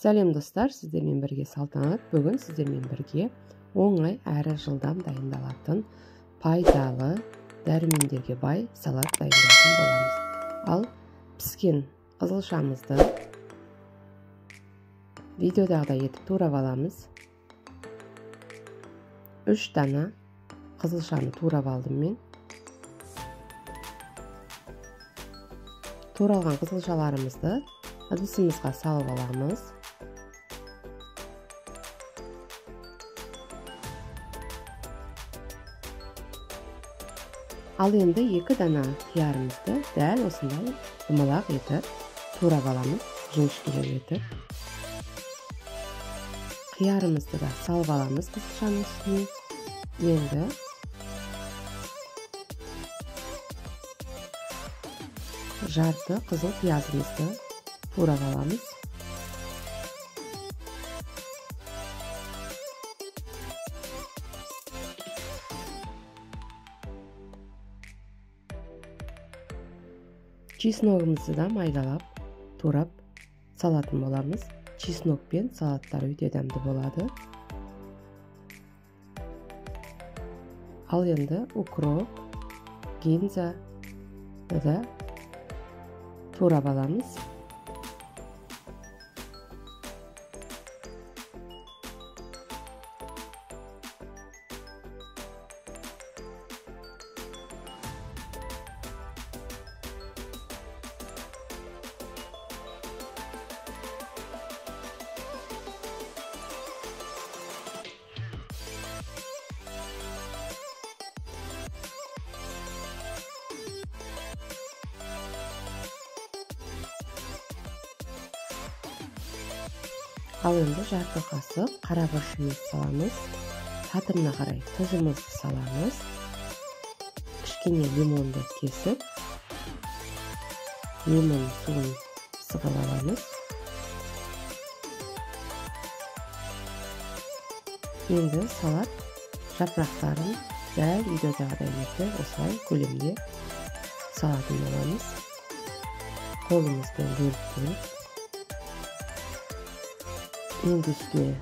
Сәлем достар, сіздермен бірге Салтанат. Бүгін сіздермен бірге оңай әрі жылдам дайындалатын пайдалы дәрумендерге бай салат дайындайтын боламыз. Ал піскен қызылшамызды видеодағыдай етіп турап аламыз. 3 дана қызылшаны турап алдым мен. Туралған қызылшаларымызды ыдысымызға салып аламыз. Ал енді 2 дана қиярымызды дәл осындай домалақ етіп турап аламыз, жіңішкелеу етіп. Қиярымызды да салып аламыз қызылшаның үстіне. Енді жарты қызыл пиязымызды турап аламыз. Чесногымызды да майдалап турап салатын боламыз. Чеснокпен салаттар өте дәмді болады. Ал енді укроп, гинза да турап аламыз. Ал енді жарты қасық қара бұрышымызды саламыз. Татымына қарай тұзымызды саламыз. Кішкене лимонды кесіп, лимон суын сығып аламыз. Енді салат жапырақтарын дәл видеодағыдай етіп осылай көлемде салатын боламыз. Қолымызбен бөліп-бөліп. Енді үстіне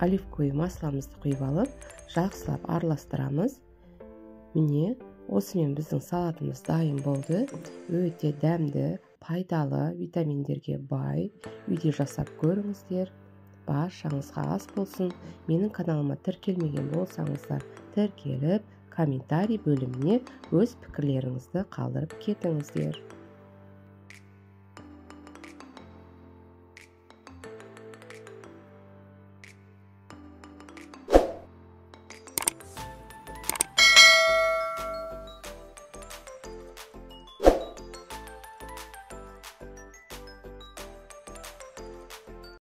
оливковый масломызды құйып алып, жақсылап араластырамыз. Міне, осымен біздің салатымыз дайын болды. Өте дәмді, пайдалы, витаминдерге бай. Үйде жасап көріңіздер. Баршаңызға ас болсын. Менің каналыма тіркелмеген болсаңыздар, тіркеліп, комментарий бөліміне өз пікірлеріңізді қалдырып кетіңіздер.